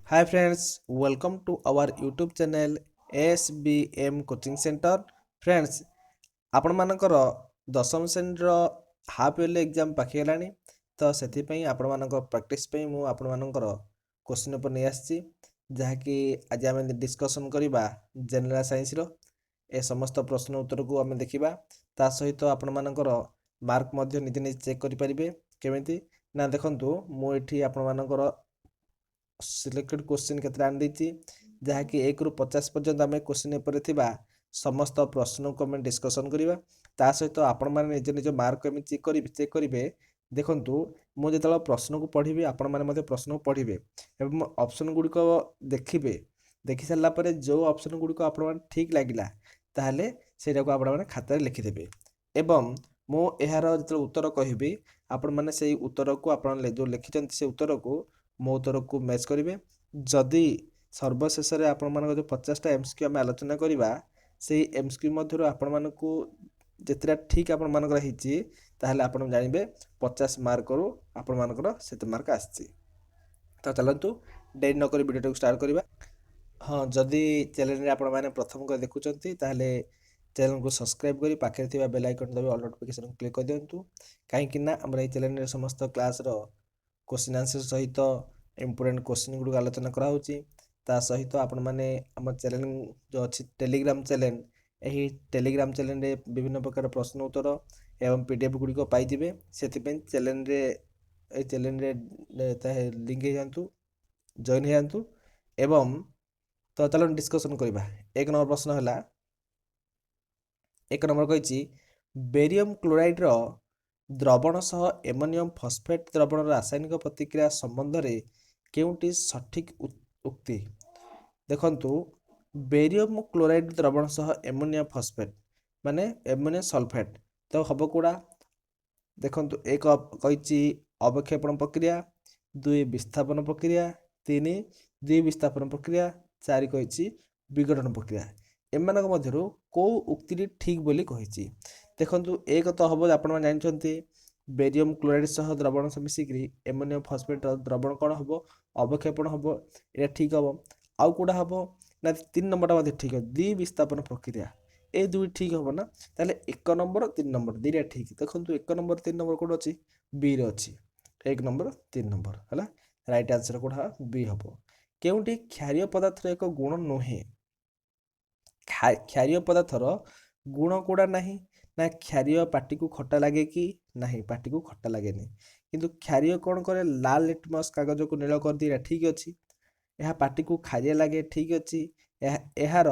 Hi friends, welcome to our YouTube channel SBM Coaching Center. Friends, ଆପଣମାନଙ୍କର ଦଶମ ଶ୍ରେଣୀର half early exam ପାଖେଇ ତ ସେଥିପାଇଁ ଆପଣମାନଙ୍କ ପ୍ରାକ୍ଟିସ୍ ପାଇଁ ମୁଁ ଆପଣମାନଙ୍କର କୋଶ୍ଚିନ୍ ପେପର୍ ନେଇ ଆସିଛି, ଯାହାକି ଆଜି ଆମେ ଡିସ୍କସନ୍ କରିବା। ଜେନେରାଲ୍ ସାଇନ୍ସର ଏ ସମସ୍ତ ପ୍ରଶ୍ନ ଉତ୍ତରକୁ ଆମେ ଦେଖିବା। ତା ସହିତ ଆପଣମାନଙ୍କର ମାର୍କ ମଧ୍ୟ ନିଜେ ନିଜେ ଚେକ୍ କରିପାରିବେ। କେମିତି ନା ଦେଖନ୍ତୁ, ମୁଁ ଏଠି ଆପଣମାନଙ୍କର ସିଲେକ୍ଟେଡ଼ କୋଶ୍ଚିନ୍ କେତେଟା ଆଣିଦେଇଛି, ଯାହାକି 1ରୁ 50 ପର୍ଯ୍ୟନ୍ତ ଆମେ କୋଶ୍ଚିନ୍ ଉପରେ ଥିବା ସମସ୍ତ ପ୍ରଶ୍ନକୁ ଆମେ ଡିସ୍କସନ୍ କରିବା। ତା ସହିତ ଆପଣମାନେ ନିଜ ନିଜ ମାର୍କ କେମିତି ଚେକ୍ କରିବେ। ଦେଖନ୍ତୁ, ମୁଁ ଯେତେବେଳେ ପ୍ରଶ୍ନକୁ ପଢ଼ିବି, ଆପଣମାନେ ମଧ୍ୟ ପ୍ରଶ୍ନକୁ ପଢ଼ିବେ ଏବଂ ଅପସନ୍ ଗୁଡ଼ିକ ଦେଖିବେ। ଦେଖି ସାରିଲା ପରେ ଯେଉଁ ଅପସନ୍ ଗୁଡ଼ିକ ଆପଣମାନେ ଠିକ୍ ଲାଗିଲା, ତାହେଲେ ସେଇଟାକୁ ଆପଣମାନେ ଖାତାରେ ଲେଖିଦେବେ ଏବଂ ମୁଁ ଏହାର ଯେତେବେଳେ ଉତ୍ତର କହିବି, ଆପଣମାନେ ସେଇ ଉତ୍ତରକୁ, ଆପଣ ଯେଉଁ ଲେଖିଛନ୍ତି ସେ ଉତ୍ତରକୁ ମୋ ଉତ୍ତରକୁ ମ୍ୟାଚ୍ କରିବେ। ଯଦି ସର୍ବଶେଷରେ ଆପଣମାନଙ୍କ ଯେଉଁ 50ଟା ଏମ୍ସିକ୍ୟୁ ଆମେ ଆଲୋଚନା କରିବା, ସେଇ ଏମ୍ସିକ୍ୟୁ ମଧ୍ୟରୁ ଆପଣମାନଙ୍କୁ ଯେତେଟା ଠିକ୍ ଆପଣମାନଙ୍କର ହେଇଛି, ତାହେଲେ ଆପଣ ଜାଣିବେ 50 ମାର୍କରୁ ଆପଣମାନଙ୍କର ସେତେ ମାର୍କ ଆସିଛି। ତ ଚାଲନ୍ତୁ, ଡେରି ନକରି ଭିଡ଼ିଓଟାକୁ ଷ୍ଟାର୍ଟ କରିବା। ହଁ, ଯଦି ଚ୍ୟାନେଲରେ ଆପଣମାନେ ପ୍ରଥମ କରି ଦେଖୁଛନ୍ତି, ତାହେଲେ ଚ୍ୟାନେଲକୁ ସବସ୍କ୍ରାଇବ୍ କରି ପାଖରେ ଥିବା ବେଲ୍ ଆଇକନ୍ ଦାବି ଅଲ୍ ନୋଟିଫିକେସନ୍ କ୍ଲିକ୍ କରିଦିଅନ୍ତୁ, କାହିଁକି ନା ଆମର ଏଇ ଚ୍ୟାନେଲରେ ସମସ୍ତ କ୍ଲାସ୍ର କୋଶ୍ଚିନ୍ ଆନ୍ସର୍ ସହିତ ଇମ୍ପୋର୍ଟାଣ୍ଟ କୋଶ୍ଚିନ୍ ଗୁଡ଼ିକ ଆଲୋଚନା କରାହେଉଛି। ତା ସହିତ ଆପଣମାନେ ଆମ ଚ୍ୟାନେଲ୍ ଯେଉଁ ଅଛି, ଟେଲିଗ୍ରାମ ଚ୍ୟାନେଲ୍, ଏହି ଟେଲିଗ୍ରାମ ଚ୍ୟାନେଲରେ ବିଭିନ୍ନ ପ୍ରକାର ପ୍ରଶ୍ନ ଉତ୍ତର ଏବଂ ପିଡିଏଫ୍ ଗୁଡ଼ିକ ପାଇଯିବେ। ସେଥିପାଇଁ ଏଇ ଚ୍ୟାନେଲରେ ଲିଙ୍କ ହେଇଯାଆନ୍ତୁ, ଜଏନ୍ ହେଇଯାଆନ୍ତୁ। ଏବଂ ତ ଚାଲନ୍ତୁ ଡିସ୍କସନ୍ କରିବା। 1 ନମ୍ବର ପ୍ରଶ୍ନ ହେଲା, 1 ନମ୍ବର କହିଛି, ବେରିୟମ୍ କ୍ଲୋରାଇଡ଼ର ଦ୍ରବଣ ସହ ଏମୋନିୟମ୍ ଫସ୍ଫେଟ୍ ଦ୍ରବଣର ରାସାୟନିକ ପ୍ରତିକ୍ରିୟା ସମ୍ବନ୍ଧରେ କେଉଁଟି ସଠିକ୍ ଉକ୍ତି? ଦେଖନ୍ତୁ, ବେରିୟମ୍ କ୍ଲୋରାଇଡ୍ ଦ୍ରବଣ ସହ ଏମୋନିଆ ଫସ୍ଫେଟ୍ ମାନେ ଏମୋନିଆ ସଲଫେଟ୍, ତ ହେବ କେଉଁଟା? ଦେଖନ୍ତୁ, 1 କହିଛି ଅବକ୍ଷେପଣ ପ୍ରକ୍ରିୟା, 2 ବିସ୍ଥାପନ ପ୍ରକ୍ରିୟା, 3 ଦ୍ୱିବିସ୍ଥାପନ ପ୍ରକ୍ରିୟା, 4 କହିଛି ବିଘଟନ ପ୍ରକ୍ରିୟା। ଏମାନଙ୍କ ମଧ୍ୟରୁ କେଉଁ ଉକ୍ତିଟି ଠିକ୍ ବୋଲି କହିଛି? ଦେଖନ୍ତୁ, 1 ତ ହେବ। ଆପଣମାନେ ଜାଣିଛନ୍ତି, ବେରିୟମ୍ କ୍ଲୋରାଇଡ୍ ସହ ଦ୍ରବଣ ସହ ମିଶିକିରି ଏମୋନିୟମ୍ ଫସ୍ଫେଟ୍ର ଦ୍ରବଣ କ'ଣ ହେବ? ଅବକ୍ଷେପଣ ହେବ। ଏଇଟା ଠିକ୍ ହେବ। ଆଉ କେଉଁଟା ହେବ ନା 3 ନମ୍ବରଟା ମଧ୍ୟ ଠିକ୍ ହେବ, ଦ୍ୱିବିସ୍ଥାପନ ପ୍ରକ୍ରିୟା। ଏ ଦୁଇ ଠିକ୍ ହେବ ନା? ତାହେଲେ 1 ନମ୍ବର, 3 ନମ୍ବର ଦୁଇଟା ଠିକ୍। ଦେଖନ୍ତୁ, 1 ନମ୍ବର, 3 ନମ୍ବର କେଉଁଠି ଅଛି? ବିରେ ଅଛି। 1 ନମ୍ବର, 3 ନମ୍ବର ହେଲା। ରାଇଟ୍ ଆନ୍ସର୍ କେଉଁଟା? ବି ହେବ। କେଉଁଟି କ୍ଷାରୀୟ ପଦାର୍ଥର ଏକ ଗୁଣ ନୁହେଁ? କ୍ଷାରୀୟ ପଦାର୍ଥର ଗୁଣ କେଉଁଟା ନାହିଁ ନା, କ୍ଷାରୀୟ ପାଟିକୁ ଖଟା ଲାଗେ କି ନାହିଁ? ପାଟିକୁ ଖଟା ଲାଗେନି। କିନ୍ତୁ କ୍ଷାରୀୟ କ'ଣ କରେ? ଲାଲ ଲିଟମସ୍ କାଗଜକୁ ନୀଳ କରିଦିଏ, ଏଇଟା ଠିକ୍ ଅଛି। ଏହା ପାଟିକୁ ଖାରିଆ ଲାଗେ, ଠିକ୍ ଅଛି। ଏହାର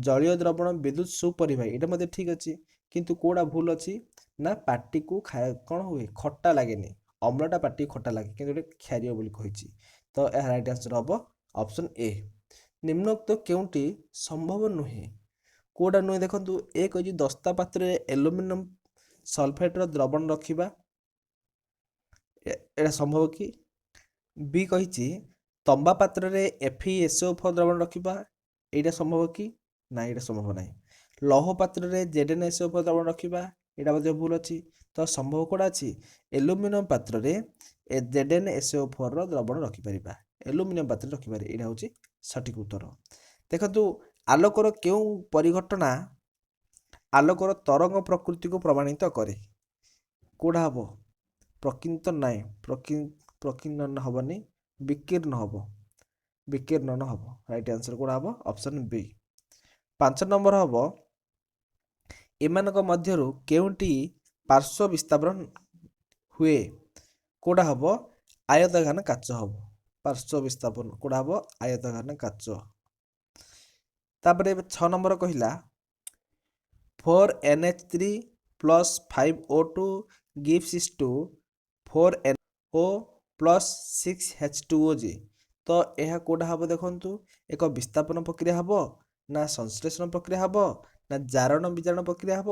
ଜଳୀୟ ଦ୍ରବଣ ବିଦ୍ୟୁତ ସୁପରିବାହୀ, ଏଇଟା ମଧ୍ୟ ଠିକ୍ ଅଛି। କିନ୍ତୁ କେଉଁଟା ଭୁଲ ଅଛି ନା, ପାଟିକୁ କ'ଣ ହୁଏ? ଖଟା ଲାଗେନି। ଅମ୍ଳଟା ପାଟିକୁ ଖଟା ଲାଗେ, କିନ୍ତୁ ଏଇଟା କ୍ଷାରୀୟ ବୋଲି କହିଛି। ତ ଏହା ରାଇଟ୍ ଆନ୍ସର୍ ହେବ ଅପସନ୍ ଏ। ନିମ୍ନୋକ୍ତ କେଉଁଟି ସମ୍ଭବ ନୁହେଁ? କେଉଁଟା ନୁହେଁ? ଦେଖନ୍ତୁ, ଏ କହିଛି ଦସ୍ତା ପାତ୍ରରେ ଆଲୁମିନିୟମ ସଲଫେଟ୍ର ଦ୍ରବଣ ରଖିବା, ଏଇଟା ସମ୍ଭବ କି? ବି କହିଛି ତମ୍ବା ପାତ୍ରରେ ଏଫ୍ ଏସ୍ଓ 4 ଦ୍ରବଣ ରଖିବା, ଏଇଟା ସମ୍ଭବ କି? ନା, ଏଇଟା ସମ୍ଭବ ନାହିଁ। ଲୌହ ପାତ୍ରରେ ଜେଡ୍ ଏନ୍ ଏସ୍ଓ 4 ଦ୍ରବଣ ରଖିବା, ଏଇଟା ମଧ୍ୟ ଭୁଲ ଅଛି। ତ ସମ୍ଭବ କେଉଁଟା ଅଛି? ଆଲୁମିନିୟମ ପାତ୍ରରେ ଜେଡ୍ ଏନ୍ ଏସ୍ଓ 4ର ଦ୍ରବଣ ରଖିପାରିବା, ଆଲୁମିନିୟମ ପାତ୍ରରେ ରଖିପାରିବା, ଏଇଟା ହେଉଛି ସଠିକ୍ ଉତ୍ତର। ଦେଖନ୍ତୁ, ଆଲୋକର କେଉଁ ପରିଘଟଣା ଆଲୋକର ତରଙ୍ଗ ପ୍ରକୃତିକୁ ପ୍ରମାଣିତ କରେ? କେଉଁଟା ହେବ? ପ୍ରକୀର୍ଣ୍ଣ ନାହିଁ, ପ୍ରକୀର୍ଣ୍ଣନ ହେବନି, ବିକିରଣ ହେବ, ବିକିରଣ ହେବ। ରାଇଟ୍ ଆନ୍ସର୍ କେଉଁଟା ହେବ? Option B. 5 number ହେବ, ଏମାନଙ୍କ ମଧ୍ୟରୁ କେଉଁଟି ପାର୍ଶ୍ୱ ବିସ୍ଥାପନ ହୁଏ? କେଉଁଟା ହେବ? ଆୟତଘନ କାଚ ହେବ। ପାର୍ଶ୍ୱ ବିସ୍ଥାପନ କେଉଁଟା ହେବ? ଆୟତଘନ କାଚ। ତାପରେ 6 ନମ୍ବର କହିଲା, 4 NH3 plus 5 O2 gives to 4 N O plus 6 H2 O G। ତ ଏହା କେଉଁଟା ହେବ? ଦେଖନ୍ତୁ, ଏକ ବିସ୍ଥାପନ ପ୍ରକ୍ରିୟା ହେବ ନା ସଂଶ୍ଳେଷଣ ପ୍ରକ୍ରିୟା ହେବ ନା ଜାରଣ ବିଜାରଣ ପ୍ରକ୍ରିୟା ହେବ,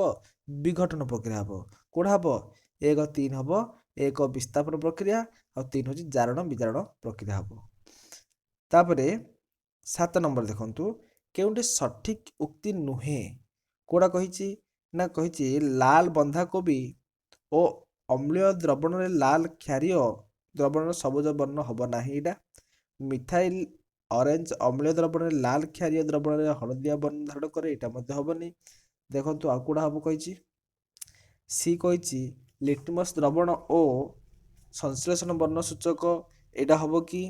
ବିଘଟନ ପ୍ରକ୍ରିୟା ହେବ? କେଉଁଟା ହେବ? 1, 3 ହେବ। 1 ବିସ୍ଥାପନ ପ୍ରକ୍ରିୟା ଆଉ 3 ହେଉଛି ଜାରଣ ବିଜାରଣ ପ୍ରକ୍ରିୟା ହେବ। ତାପରେ 7 ନମ୍ବର ଦେଖନ୍ତୁ, କେଉଁଟି ସଠିକ୍ ଉକ୍ତି ନୁହେଁ? କେଉଁଟା କହିଛି ନା, କହିଛି ଲାଲ ବନ୍ଧାକୋବି ଓ ଅମ୍ଳୀୟ ଦ୍ରବଣରେ ଲାଲ କ୍ଷାରୀୟ ଦ୍ରବଣର ସବୁଜ ବର୍ଣ୍ଣ ହେବ ନାହିଁ, ଏଇଟା। ମିଥାଇଲ୍ ଅରେଞ୍ଜ ଅମ୍ଳୀୟ ଦ୍ରବଣରେ ଲାଲ, କ୍ଷାରୀୟ ଦ୍ରବଣରେ ହଳଦିଆ ବର୍ଣ୍ଣ ଧାରଣ କରେ, ଏଇଟା ମଧ୍ୟ ହେବନି। ଦେଖନ୍ତୁ, ଆଉ କେଉଁଟା ହେବ କହିଛି? ସି କହିଛି ଲିଟମସ୍ ଦ୍ରବଣ ଓ ସଂଶ୍ଳେଷଣ ବର୍ଣ୍ଣ ସୂଚକ, ଏଇଟା ହେବ କି?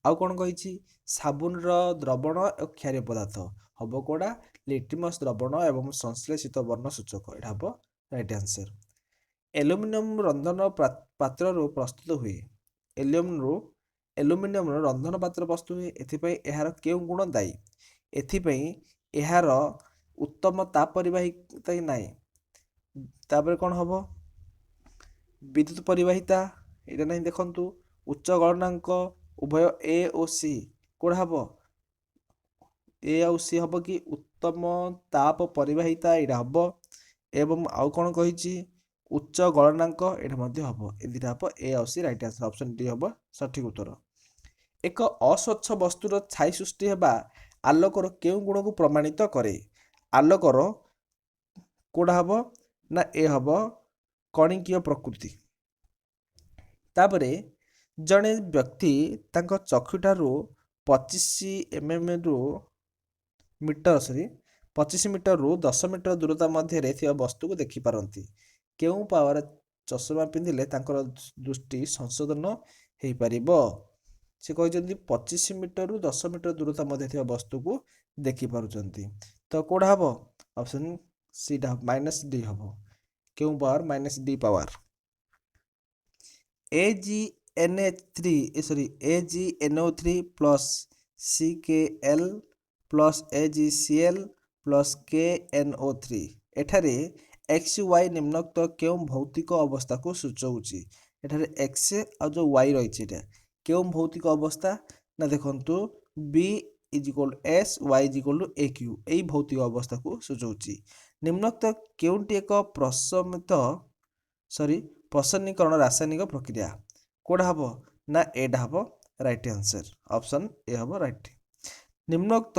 ଆଉ କ'ଣ କହିଛି? ସାବୁନର ଦ୍ରବଣ ଓ କ୍ଷାରୀୟ ପଦାର୍ଥ ହେବ କେଉଁଟା? ଲିଟମସ୍ ଦ୍ରବଣ ଏବଂ ସଂଶ୍ଳେଷିତ ବର୍ଣ୍ଣ ସୂଚକ, ଏଇଟା ହେବ ରାଇଟ୍ ଆନ୍ସର୍। ଆଲୁମିନିୟମ ରନ୍ଧନ ପାତ୍ରରୁ ପ୍ରସ୍ତୁତ ହୁଏ। ଆଲୁମିନିୟମର ରନ୍ଧନ ପାତ୍ର ପ୍ରସ୍ତୁତ ହୁଏ, ଏଥିପାଇଁ ଏହାର କେଉଁ ଗୁଣ ଦାୟୀ? ଏଥିପାଇଁ ଏହାର ଉତ୍ତମ ତାପ ପରିବାହିତା ନାହିଁ। ତାପରେ କ'ଣ ହେବ? ବିଦ୍ୟୁତ ପରିବାହିତା, ଏଇଟା ନାହିଁ। ଦେଖନ୍ତୁ, ଉଚ୍ଚ ଗଳନାଙ୍କ, ଉଭୟ ଏ ଓ ସି। କେଉଁଟା ହେବ? ଏ ଆଉ ସି ହେବ କି? ଉତ୍ତମ ତାପ ପରିବାହିତା, ଏଇଟା ହେବ। ଏବଂ ଆଉ କ'ଣ କହିଛି? ଉଚ୍ଚ ଗଳନାଙ୍କ, ଏଇଟା ମଧ୍ୟ ହେବ। ଏ ଦୁଇଟା ହେବ, ଏ ଆଉ C right answer, option D ହେବ ସଠିକ୍ ଉତ୍ତର। ଏକ ଅସ୍ୱଚ୍ଛ ବସ୍ତୁର ଛାଇ ସୃଷ୍ଟି ହେବା ଆଲୋକର କେଉଁ ଗୁଣକୁ ପ୍ରମାଣିତ କରେ? ଆଲୋକର କେଉଁଟା ହେବ ନା ଏ ହେବ, କଣିକୀୟ ପ୍ରକୃତି। ତାପରେ ଜଣେ ବ୍ୟକ୍ତି ତାଙ୍କ ଚକ୍ଷୁଠାରୁ 25 ଏମ୍ଏମ୍ରୁ ମିଟର, ସରି, 25 ମିଟରରୁ 10 ମିଟର ଦୂରତା ମଧ୍ୟରେ ଥିବା ବସ୍ତୁକୁ ଦେଖିପାରନ୍ତି। କେଉଁ ପାୱାର ଚଷମା ପିନ୍ଧିଲେ ତାଙ୍କର ଦୃଷ୍ଟି ସଂଶୋଧନ ହେଇପାରିବ? ସେ କହିଛନ୍ତି 25 ମିଟରରୁ 10 ମିଟର ଦୂରତା ମଧ୍ୟରେ ଥିବା ବସ୍ତୁକୁ ଦେଖିପାରୁଛନ୍ତି, ତ କେଉଁଟା ହେବ? ଅପସନ୍ ସିଟା, ମାଇନସ୍ ଡି ହେବ। କେଉଁ power? Minus D power. A G N H 3, sorry, A G N O 3 plus C K L plus A G C L plus K N O 3, ଏଠାରେ ଏକ୍ସ ୱାଇ ନିମ୍ନୋକ୍ତ କେଉଁ ଭୌତିକ ଅବସ୍ଥାକୁ ସୂଚାଉଛି? ଏଠାରେ X ଆଉ ଯେଉଁ ୱାଇ ରହିଛି, ଏଇଟା କେଉଁ ଭୌତିକ ଅବସ୍ଥା ନା ଦେଖନ୍ତୁ, B is equal S, Y is equal to A Q, ଏଇ ଭୌତିକ ଅବସ୍ଥାକୁ ସୂଚାଉଛି। ନିମ୍ନୋକ୍ତ କେଉଁଟି ଏକ ପ୍ରଶମିତ, ସରି, ପ୍ରସନ୍ନୀକରଣ ରାସାୟନିକ ପ୍ରକ୍ରିୟା? କେଉଁଟା ହେବ ନା ଏଟା ହେବ ରାଇଟ୍ ଆନ୍ସର୍, ଅପସନ୍ ଏ ହେବ ରାଇଟ୍। ନିମ୍ନୋକ୍ତ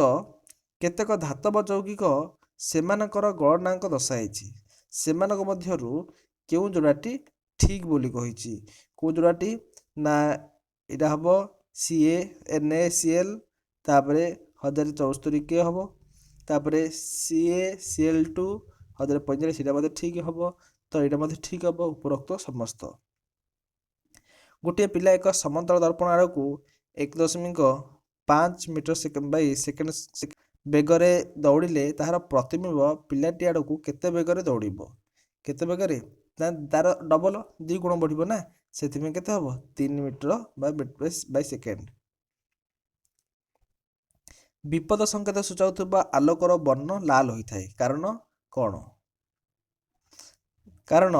କେତେକ ଧାତବ ଯୌଗିକ ସେମାନଙ୍କର ଗଳନାଙ୍କ ଦର୍ଶାଯାଇଛି, ସେମାନଙ୍କ ମଧ୍ୟରୁ କେଉଁ ଯୋଡ଼ାଟି ଠିକ୍ ବୋଲି କହିଛି? କେଉଁ ଯୋଡ଼ାଟି ନା ଏଇଟା ହେବ C A N A C L, ତାପରେ 1074 କେ ହେବ, ତାପରେ C A C L 2 1045, ଏଇଟା ମଧ୍ୟ ଠିକ୍ ହେବ। ତ ଏଇଟା ମଧ୍ୟ ଠିକ୍ ହେବ, ଉପରୋକ୍ତ ସମସ୍ତ। ଗୋଟିଏ ପିଲା ଏକ ସମତଳ ଦର୍ପଣ ଆଡ଼କୁ 1.5 ମିଟର ସେକେଣ୍ଡ ବାଇ ସେକେଣ୍ଡ ବେଗରେ ଦୌଡ଼ିଲେ ତାହାର ପ୍ରତିବିମ୍ବ ପିଲାଟି ଆଡ଼କୁ କେତେ ବେଗରେ ଦୌଡ଼ିବ? କେତେ ବେଗରେ ନା ତାର ଡବଲ, 2 ଗୁଣ ବଢ଼ିବ ନା, ସେଥିପାଇଁ କେତେ ହେବ? 3 ମିଟର ବା ବାଇ ସେକେଣ୍ଡ। ବିପଦ ସଂକେତ ସୂଚାଉଥିବା ଆଲୋକର ବର୍ଣ୍ଣ ଲାଲ ହୋଇଥାଏ, କାରଣ କ'ଣ? କାରଣ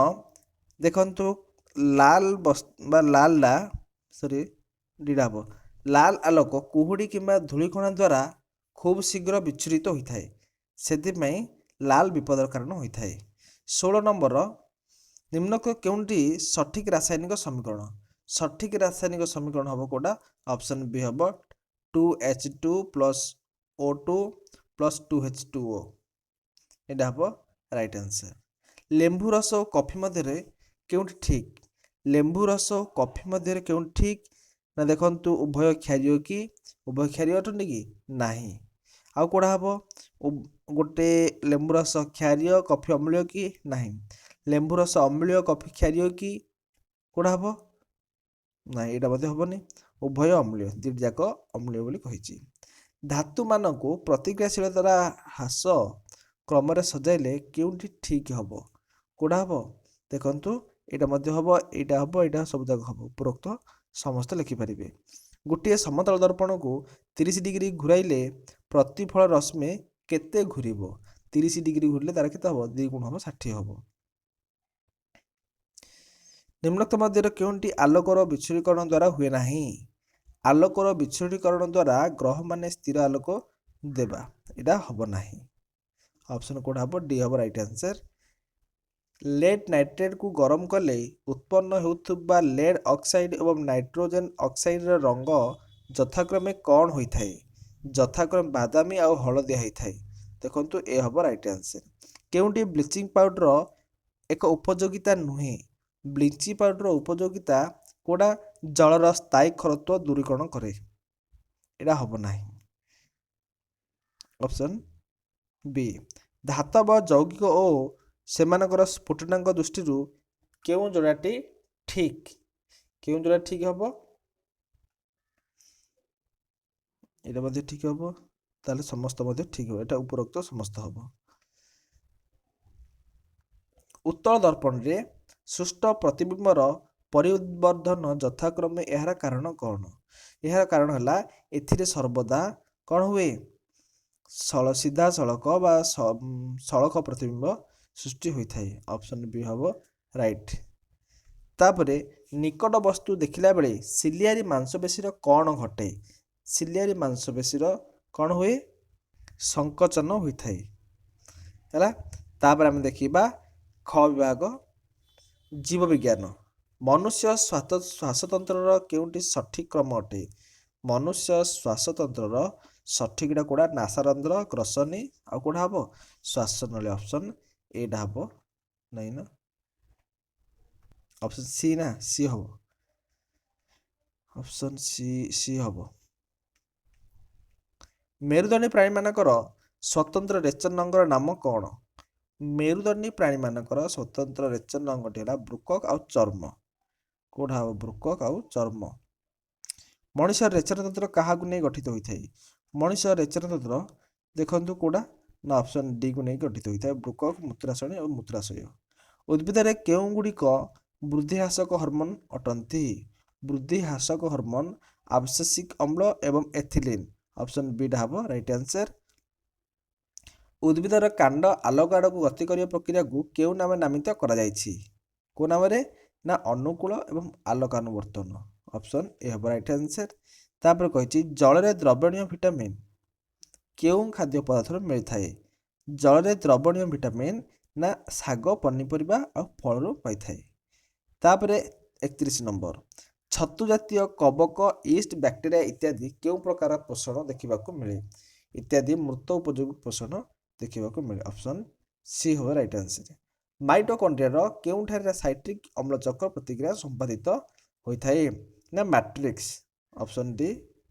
ଦେଖନ୍ତୁ, ଲାଲ ବା ଲାଲଟା, ସରି, ଦୁଇଟା ହେବ। ଲାଲ ଆଲୋକ କୁହୁଡ଼ି କିମ୍ବା ଧୂଳିକଣା ଦ୍ୱାରା ଖୁବ୍ ଶୀଘ୍ର ବିଚ୍ଛୁରିତ ହୋଇଥାଏ, ସେଥିପାଇଁ ଲାଲ ବିପଦର କାରଣ ହୋଇଥାଏ। 16 ନମ୍ବର, ନିମ୍ନୋକ୍ତ କେଉଁଟି ସଠିକ୍ ରାସାୟନିକ ସମୀକରଣ? ସଠିକ୍ ରାସାୟନିକ ସମୀକରଣ ହେବ କେଉଁଟା? ଅପସନ୍ ବି ହେବ, 2 H 2 plus O 2 plus 2 H 2 O, ଏଇଟା ହେବ ରାଇଟ୍ ଆନ୍ସର୍। ଲେମ୍ବୁ ରସ ଓ କଫି ମଧ୍ୟରେ କେଉଁଟି ଠିକ୍? ଲେମ୍ବୁ ରସ ଓ କଫି ମଧ୍ୟରେ କେଉଁଟି ଠିକ୍ ନା ଦେଖନ୍ତୁ, ଉଭୟ କ୍ଷାରୀୟ କି? ଉଭୟ କ୍ଷାରୀୟ ଅଟନ୍ତି କି? ନାହିଁ। ଆଉ କେଉଁଟା ହେବ? ଗୋଟେ ଲେମ୍ବୁ ରସ କ୍ଷାରୀୟ, କଫି ଅମ୍ଳୀୟ କି? ନାହିଁ। ଲେମ୍ବୁ ରସ ଅମ୍ଳୀୟ, କଫି କ୍ଷାରୀୟ କି? କେଉଁଟା ହେବ? ନାହିଁ, ଏଇଟା ମଧ୍ୟ ହେବନି। ଉଭୟ ଅମ୍ଳୀୟ, ଦୁଇଟି ଯାକ ଅମ୍ଳୀୟ ବୋଲି କହିଛି। ଧାତୁମାନଙ୍କୁ ପ୍ରତିକ୍ରିୟାଶୀଳତାର ହ୍ରାସ କ୍ରମରେ ସଜାଇଲେ କେଉଁଟି ଠିକ୍ ହେବ? କେଉଁଟା ହେବ? ଦେଖନ୍ତୁ, ଏଇଟା ମଧ୍ୟ ହେବ, ଏଇଟା ହେବ, ଏଇଟା ସବୁ ଯାକ ହେବ, ଉପରୋକ୍ତ ସମସ୍ତେ ଲେଖିପାରିବେ। ଗୋଟିଏ ସମତଳ ଦର୍ପଣକୁ 30 ଡିଗ୍ରୀ ଘୁରାଇଲେ ପ୍ରତିଫଳ ରଶ୍ମି କେତେ ଘୁରିବ? 30 ଡିଗ୍ରୀ ଘୁରିଲେ ତାର କେତେ ହେବ? 2 ଗୁଣ ହେବ, 60 ହେବ। ନିମ୍ନୋକ୍ତ ମଧ୍ୟରେ କେଉଁଟି ଆଲୋକର ବିଚ୍ଛୁରୀକରଣ ଦ୍ୱାରା ହୁଏ ନାହିଁ? ଆଲୋକର ବିଚ୍ଛୁରୀକରଣ ଦ୍ୱାରା ଗ୍ରହମାନେ ସ୍ଥିର ଆଲୋକ ଦେବା, ଏଇଟା ହେବ ନାହିଁ। ଅପସନ୍ କେଉଁଟା ହେବ? ଡି ହେବ ରାଇଟ୍ ଆନ୍ସର୍। ଲେଡ୍ ନାଇଟ୍ରେଟ୍କୁ ଗରମ କଲେ ଉତ୍ପନ୍ନ ହେଉଥିବା ଲେଡ୍ ଅକ୍ସାଇଡ୍ ଏବଂ ନାଇଟ୍ରୋଜେନ୍ ଅକ୍ସାଇଡ୍ର ରଙ୍ଗ ଯଥାକ୍ରମେ କ'ଣ ହୋଇଥାଏ? ଯଥାକ୍ରମେ ବାଦାମୀ ଆଉ ହଳଦିଆ ହୋଇଥାଏ। ଦେଖନ୍ତୁ, ଏ ହେବ ରାଇଟ୍ ଆନ୍ସର୍। କେଉଁଟି ବ୍ଲିଚିଂ ପାଉଡ଼ର ଏକ ଉପଯୋଗିତା ନୁହେଁ? ବ୍ଲିଚିଂ ପାଉଡ଼ର ଉପଯୋଗିତା କେଉଁଟା? ଜଳର ସ୍ଥାୟୀ ଖରତ୍ୱ ଦୂରୀକରଣ କରେ, ଏଇଟା ହେବ ନାହିଁ। ଅପସନ୍ ବି। ଧାତବ ଯୌଗିକ ଓ ସେମାନଙ୍କର ସ୍ଫୁଟନାଙ୍କ ଦୃଷ୍ଟିରୁ କେଉଁ ଯୋଡ଼ାଟି ଠିକ୍? କେଉଁ ଯୋଡ଼ା ଠିକ୍ ହେବ? ଏଇଟା ମଧ୍ୟ ଠିକ୍ ହେବ, ତାହେଲେ ସମସ୍ତ ମଧ୍ୟ ଠିକ୍ ହେବ। ଏଇଟା ଉପରୋକ୍ତ ସମସ୍ତ ହେବ। ଉତ୍ତଳ ଦର୍ପଣରେ ସୃଷ୍ଟ ପ୍ରତିବିମ୍ବର ପରିବର୍ଦ୍ଧନ ଯଥାକ୍ରମେ, ଏହାର କାରଣ କ'ଣ? ଏହାର କାରଣ ହେଲା ଏଥିରେ ସର୍ବଦା କ'ଣ ହୁଏ? ସିଧାସଳଖ ବା ସଳଖ ପ୍ରତିବିମ୍ବ ସୃଷ୍ଟି ହୋଇଥାଏ। ଅପସନ୍ ବି ହେବ ରାଇଟ୍। ତାପରେ ନିକଟ ବସ୍ତୁ ଦେଖିଲା ବେଳେ ସିଲିଆରୀ ମାଂସପେଶୀର କ'ଣ ଘଟେ? ସିଲିଆରୀ ମାଂସପେଶୀର କ'ଣ ହୁଏ? ସଂକୋଚନ ହୋଇଥାଏ। ହେଲା, ତାପରେ ଆମେ ଦେଖିବା ଖ ବିଭାଗ ଜୀବବିଜ୍ଞାନ। ମନୁଷ୍ୟ ଶ୍ୱାସତନ୍ତ୍ରର କେଉଁଟି ସଠିକ୍ କ୍ରମ ଅଟେ? ମନୁଷ୍ୟ ଶ୍ୱାସତନ୍ତ୍ରର ସଠିକଟା କୋଉଟା? ନାସାରନ୍ଧ୍ର, ଗ୍ରସନୀ, ଆଉ କୋଉଟା ହେବ? ଶ୍ୱାସନଳୀ। ଅପସନ୍ ଏଇଟା ହେବ ନାଇଁ ନା? ଅପସନ୍ ସି ନା ସି ହେବ? ଅପସନ୍ ସି, ସି ହେବ। ମେରୁଦଣ୍ଡୀ ପ୍ରାଣୀମାନଙ୍କର ସ୍ୱତନ୍ତ୍ର ରେଚନ ଅଙ୍ଗର ନାମ କ'ଣ? ମେରୁଦଣ୍ଡୀ ପ୍ରାଣୀମାନଙ୍କର ସ୍ୱତନ୍ତ୍ର ରେଚନ ଅଙ୍ଗଟି ହେଲା ବୃକକ ଆଉ ଚର୍ମ। କୋଉଟା ହେବ? ବୃକକ ଆଉ ଚର୍ମ। ମଣିଷର ରେଚନତନ୍ତ୍ର କାହାକୁ ନେଇ ଗଠିତ ହୋଇଥାଏ? ମଣିଷ ରେଚନତନ୍ତ୍ର ଦେଖନ୍ତୁ କୋଉଟା ନା ଅପସନ୍ ଡିକୁ ନେଇ ଗଠିତ ହୋଇଥାଏ, ବୃକକ, ମୂତ୍ରାଶୟ ଓ ମୂତ୍ରାଶୟ। ଉଦ୍ଭିଦରେ କେଉଁ ଗୁଡ଼ିକ ବୃଦ୍ଧିହ୍ରାସକ ହରମୋନ୍ ଅଟନ୍ତି? ବୃଦ୍ଧିହ୍ରାସକ ହରମୋନ୍ ଆବସିସିକ୍ ଅମ୍ଳ ଏବଂ ଏଥିଲିନ୍। ଅପସନ୍ ବିଟା ହେବ ରାଇଟ୍ ଆନ୍ସର୍। ଉଦ୍ଭିଦର କାଣ୍ଡ ଆଲୋକ ଆଡ଼କୁ ଗତି କରିବା ପ୍ରକ୍ରିୟାକୁ କେଉଁ ନାମରେ ନାମିତ କରାଯାଇଛି? କେଉଁ ନାମରେ ନା ଅନୁକୂଳ ଏବଂ ଆଲୋକାନୁବର୍ତ୍ତନ। ଅପସନ୍ ଏ ହେବ ରାଇଟ୍ ଆନ୍ସର୍। ତାପରେ କହିଛି ଜଳରେ ଦ୍ରବଣୀୟ ଭିଟାମିନ୍ କେଉଁ ଖାଦ୍ୟ ପଦାର୍ଥରୁ ମିଳିଥାଏ? ଜଳରେ ଦ୍ରବଣୀୟ ଭିଟାମିନ୍ ନା ଶାଗ, ପନିପରିବା ଆଉ ଫଳରୁ ପାଇଥାଏ। ତାପରେ 31 ନମ୍ବର, ଛତୁ ଜାତୀୟ କବକ, ଇଷ୍ଟ, ବ୍ୟାକ୍ଟେରିଆ ଇତ୍ୟାଦି କେଉଁ ପ୍ରକାର ପୋଷଣ ଦେଖିବାକୁ ମିଳେ? ଇତ୍ୟାଦି ମୃତ ଉପଯୋଗୀ ପୋଷଣ ଦେଖିବାକୁ ମିଳେ। ଅପସନ୍ ସି ହେବ ରାଇଟ୍ ଆନ୍ସର୍। ମାଇଟୋକଣ୍ଡ୍ରିଆର କେଉଁଠାରେ ସାଇଟ୍ରିକ୍ ଅମ୍ଳଚକ୍ର ପ୍ରତିକ୍ରିୟା ସମ୍ପାଦିତ ହୋଇଥାଏ? ନା ମ୍ୟାଟ୍ରିକ୍ସ। ଅପସନ୍ ଡି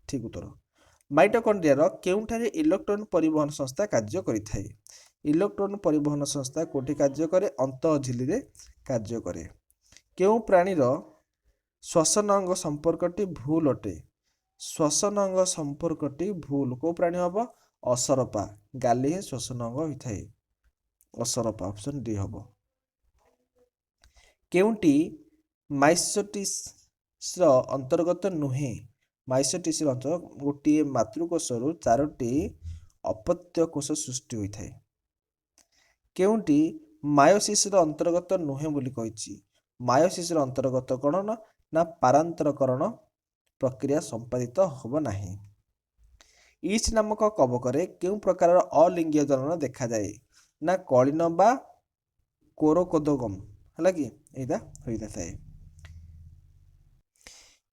ଠିକ୍ ଉତ୍ତର। ମାଇଟୋକଣ୍ଡ୍ରିଆର କେଉଁଠାରେ ଇଲେକ୍ଟ୍ରନ୍ ପରିବହନ ସଂସ୍ଥା କାର୍ଯ୍ୟ କରିଥାଏ? ଇଲେକ୍ଟ୍ରନ୍ ପରିବହନ ସଂସ୍ଥା କେଉଁଠି କାର୍ଯ୍ୟ କରେ? ଅନ୍ତଃଝିଲ୍ଲୀରେ କାର୍ଯ୍ୟ କରେ। କେଉଁ ପ୍ରାଣୀର ଶ୍ୱସନ ଅଙ୍ଗ ସମ୍ପର୍କଟି ଭୁଲ ଅଟେ? ଶ୍ୱସନ ଅଙ୍ଗ ସମ୍ପର୍କଟି ଭୁଲ କେଉଁ ପ୍ରାଣୀ ହେବ? ଅସରପା। ଗାଲି ହିଁ ଶ୍ୱସନ ଅଙ୍ଗ ହୋଇଥାଏ, ଅସରପା। ଅପସନ୍ ଡି ହେବ। କେଉଁଟି ମାଇସୋଟିସ୍ର ଅନ୍ତର୍ଗତ ନୁହେଁ? ମାଇସୋଟିସ୍ର ଅନ୍ତର୍ଗତ ଗୋଟିଏ ମାତୃକୋଷରୁ 4ଟି ଅପତ୍ୟ କୋଷ ସୃଷ୍ଟି ହୋଇଥାଏ। କେଉଁଟି ମାયોସିସ୍ର ଅନ୍ତର୍ଗତ ନୁହେଁ ବୋଲି କହିଛି? ମାયોସିସ୍ର ଅନ୍ତର୍ଗତ କ'ଣ ନା ପାରାନ୍ତରକରଣ ପ୍ରକ୍ରିୟା ସମ୍ପାଦିତ ହେବ ନାହିଁ। ଇଷ୍ଟ ନାମକ କବକରେ କେଉଁ ପ୍ରକାରର ଅଲିଙ୍ଗୀୟ ଜନନ ଦେଖାଯାଏ? ନା କଳିନ ବା କୋରକୋଦୋଗମ। ହେଲା କି ଏଇଟା ହୋଇନଥାଏ।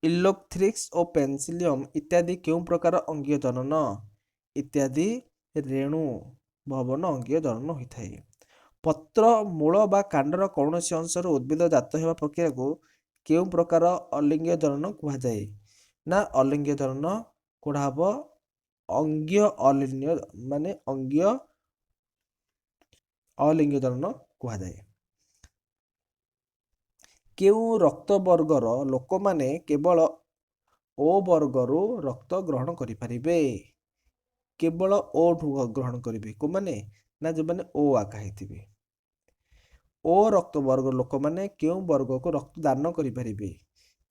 ଇଲୋଥ୍ରିକ୍ସ ଓ ପେନସିଲିୟମ ଇତ୍ୟାଦି କେଉଁ ପ୍ରକାର ଅଙ୍ଗୀୟ ଜନନ? ଇତ୍ୟାଦି ରେଣୁ ଭବନ ଅଙ୍ଗୀୟ ଜନନ ହୋଇଥାଏ। ପତ୍ର, ମୂଳ ବା କାଣ୍ଡର କୌଣସି ଅଂଶରୁ ଉଦ୍ଭିଦ ଜାତ ହେବା ପ୍ରକ୍ରିୟାକୁ କେଉଁ ପ୍ରକାର ଅଲିଙ୍ଗୀୟ ଜନନ କୁହାଯାଏ? ନା ଅଲିଙ୍ଗୀୟ ଜନନ କୋଉଟା ହେବ? ଅଙ୍ଗୀୟ ଅଲିଙ୍ଗୀୟ ମାନେ ଅଙ୍ଗୀୟ ଅଲିଙ୍ଗୀୟ ଜନନ କୁହାଯାଏ। କେଉଁ ରକ୍ତ ବର୍ଗର ଲୋକମାନେ କେବଳ ଓ ବର୍ଗରୁ ରକ୍ତ ଗ୍ରହଣ କରିପାରିବେ? କେବଳ ଓ ଠୁ ଗ୍ରହଣ କରିବେ କେଉଁମାନେ? ନା ଯେଉଁମାନେ ଓ ଆକା ହେଇଥିବେ। ଓ ରକ୍ତ ବର୍ଗର ଲୋକମାନେ କେଉଁ ବର୍ଗକୁ ରକ୍ତ ଦାନ କରିପାରିବେ?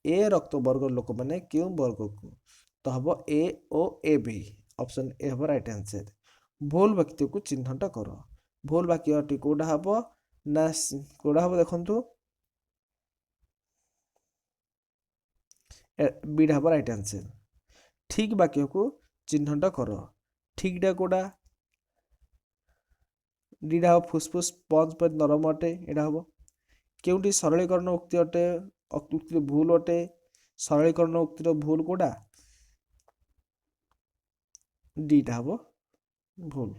ଏ ରକ୍ତ ବର୍ଗର ଲୋକମାନେ କେଉଁ ବର୍ଗକୁ? ତ ହେବ ଏ ଓ ଏ ବି। ଅପସନ୍ ଏ ହେବ ରାଇଟ୍ ଆନ୍ସର୍। ଭୁଲ ବାକ୍ୟକୁ ଚିହ୍ନଟ କର। ଭୁଲ ବାକ୍ୟଟି କେଉଁଟା ହେବ ନା କେଉଁଟା ହେବ ଦେଖନ୍ତୁ, ବିଟା ହେବ ରାଇଟ୍ ଆନ୍ସର୍। ଠିକ୍ ବାକ୍ୟକୁ ଚିହ୍ନଟ କର। ଠିକ୍ଟା କେଉଁଟା? ଡିଟା ହେବ, ଫୁସଫୁସ ସ୍ପଞ୍ଜ ପରି ନରମ ଅଟେ, ଏଇଟା ହେବ। କେଉଁଟି ସରଳୀକରଣ ଉକ୍ତି ଅଟେ? ଉକ୍ତିର ଭୁଲ ଅଟେ। ସରଳୀକରଣ ଉକ୍ତିର ଭୁଲ କେଉଁଟା? ଡିଟା ହେବ ଭୁଲ।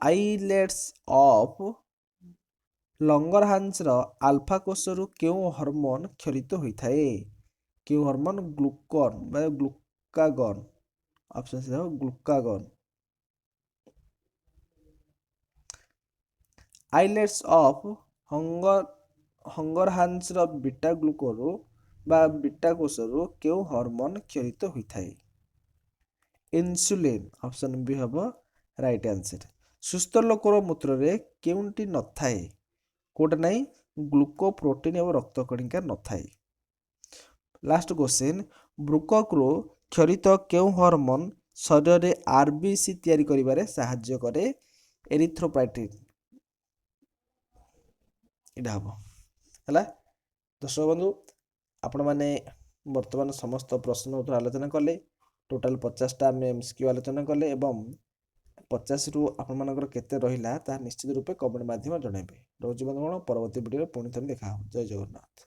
Islets of ଲଙ୍ଗରହାନ୍ସର ଆଲଫା କୋଷରୁ କେଉଁ ହରମୋନ୍ କ୍ଷରିତ ହୋଇଥାଏ? କେଉଁ ହରମୋନ୍? ଗ୍ଲୁକନ୍ ବା ଗ୍ଲୁକାଗନ୍। ଅପସନ୍ ସି ହେବ ଗ୍ଲୁକାଗନ୍। ଆଇଲେଟ୍ସ ଅଫ୍ ହଙ୍ଗରହାନ୍ସର ବିଟା ଗ୍ଲୁକୋରୁ ବା ବିଟା କୋଷରୁ କେଉଁ ହରମୋନ୍ କ୍ଷରିତ ହୋଇଥାଏ? ଇନ୍ସୁଲିନ୍। ଅପସନ୍ ବି ହେବ ରାଇଟ୍ ଆନ୍ସର୍। ସୁସ୍ଥ ଲୋକର ମୂତ୍ରରେ କେଉଁଟି ନଥାଏ? କେଉଁଟା ନାହିଁ? ଗ୍ଲୁକୋପ୍ରୋଟିନ୍ ଏବଂ ରକ୍ତ କଣିକା ନଥାଏ। ଲାଷ୍ଟ କ୍ୱେଶ୍ଚିନ୍, ବୃକକରୁ କ୍ଷରିତ କେଉଁ ହରମୋନ୍ ଶରୀରରେ ଆରବିସି ତିଆରି କରିବାରେ ସାହାଯ୍ୟ କରେ? ଏରିଥ୍ରୋପାଇଟିନ୍। ଏଇଟା ହେବ। ହେଲା ଦର୍ଶକ ବନ୍ଧୁ, ଆପଣମାନେ ବର୍ତ୍ତମାନ ସମସ୍ତ ପ୍ରଶ୍ନ ଉତ୍ତର ଆଲୋଚନା କଲେ। ଟୋଟାଲ୍ 50ଟା ଆମେ ଏମ୍ ସି କ୍ୟୁ ଆଲୋଚନା କଲେ ଏବଂ 50ରୁ ଆପଣମାନଙ୍କର କେତେ ରହିଲା ତାହା ନିଶ୍ଚିତ ରୂପେ କମେଣ୍ଟ ମାଧ୍ୟମରେ ଜଣାଇବେ। ରହୁଛି ବନ୍ଧୁଗଣ, ପରବର୍ତ୍ତୀ ଭିଡ଼ିଓରେ ପୁଣି ଥରେ ଦେଖା ହେବ। ଜୟ ଜଗନ୍ନାଥ।